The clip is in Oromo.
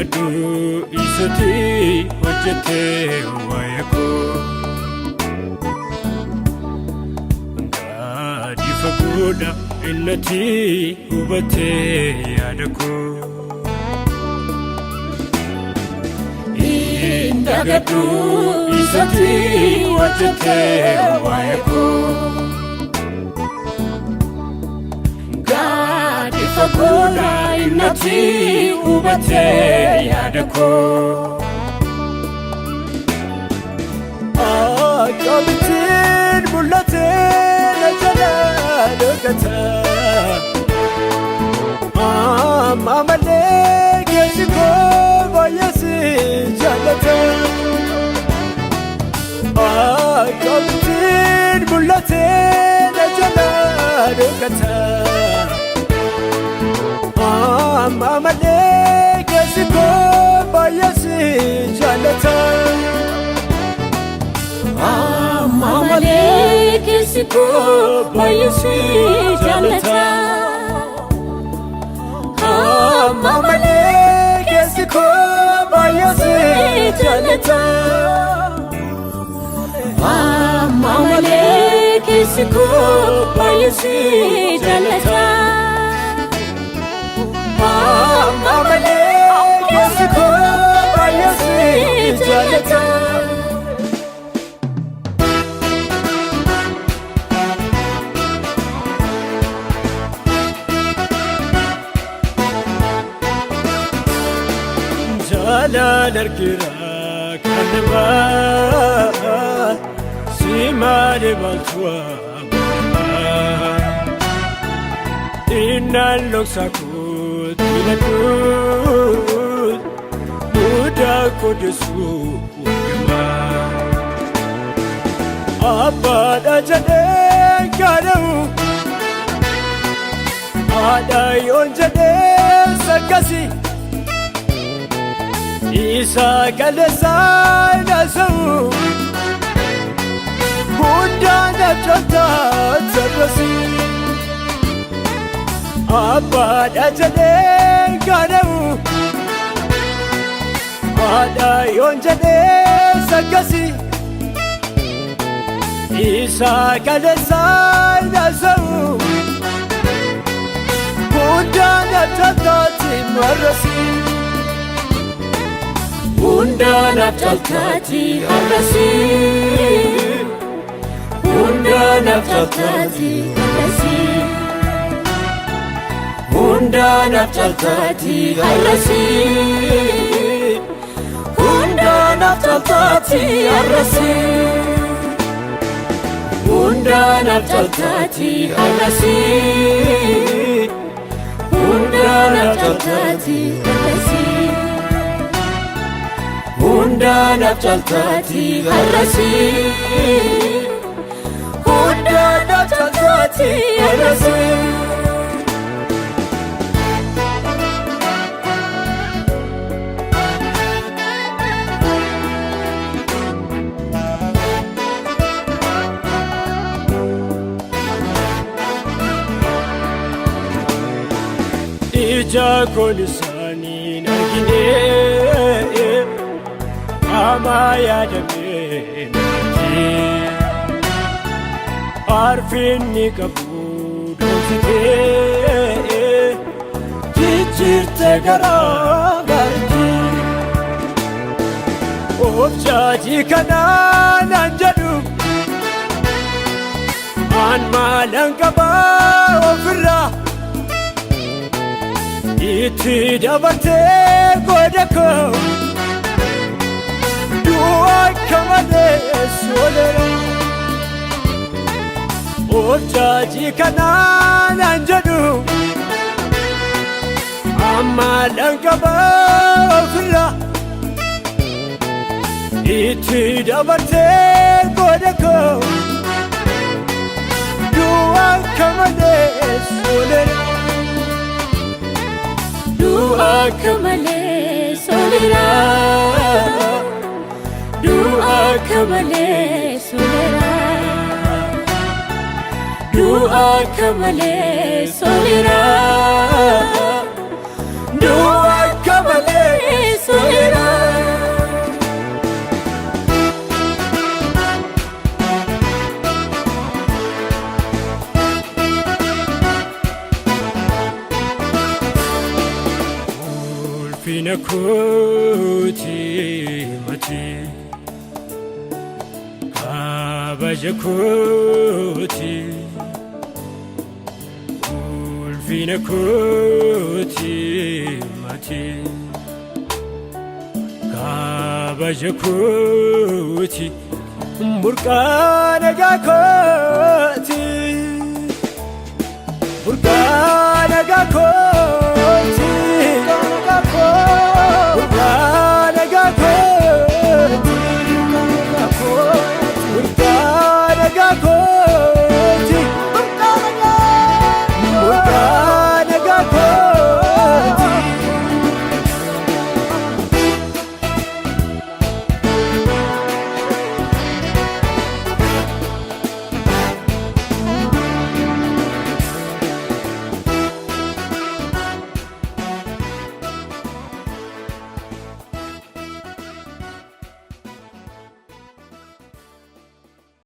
Dagadhu isatti hojjettee waa'ee koo. Gadi fagoodha innati hubattee yaada koo. Dagadhu isatti hojjettee waa'ee koo. Gadi fagoodha innati hubattee yaada koo. Akkamittiin mul'atee na jalaa dhokata? Amma malee keessi koo baay'ee si jaallata. Akkamittiin mul'atee na jalaa dhokata? Amma malee keessi koo baay'ee si jaallata. Amma malee keessi koo baay'ee si jaallata. Amma malee keessi koo baay'ee si jaallata. Amma malee keessi koo baay'ee si jaallata. Amma malee keessi koo baay'ee si jaallata. Jaalala argira kan namaa si malee maaltu waamamaa? Innaan dhoksaa kootti filadhuun mudaa koodessu uumamaa. Abbaadha jedhee gaadha'u, haadha yoon jedhee sakkasi, isa kaleessaa hin haasa'u, hundaan dhabdaltaa tarrasi. Abbaadha jedhee gaadha'u, haadha yoon jedhee sakkasi, isa kaleessaa hin haasa'u, hundaan dhabdaltaatti marrasi. Hundaan abdaltaati har'asi. Hundaan abdaltaati har'asi. Hundaan abdaltaati har'asi. Hundaan abdaltaati har'asi. Hundaan abdaltaati har'asi. Hundaan abdaltaati har'asi. Hundaan abdaltaati har'asi. Hundaan abdaltaati har'asi. Ija koon isaaniin argine, hamaa yaadamee natti arfinni qabu dhoksitee jijjiirte garaa gaariitti. Of jaajii kanaa naan jedhu, aan maalan qabaa ofirraa itti dabartee goda koo du'a akka malee soolera. Of jaajii kanaa naan jedhu, ammaa qabaa ofirraa itti dabartee goda koo du'a akka malee soolera. Du'a akka malee soolera. Du'a akka malee soolera. Du'a akka malee soolera. Du'a akka malee. Ulfina kooti mati, kabaja kooti. Ulfina kooti mati, kabaja kooti. Burqaa nagaa kooti.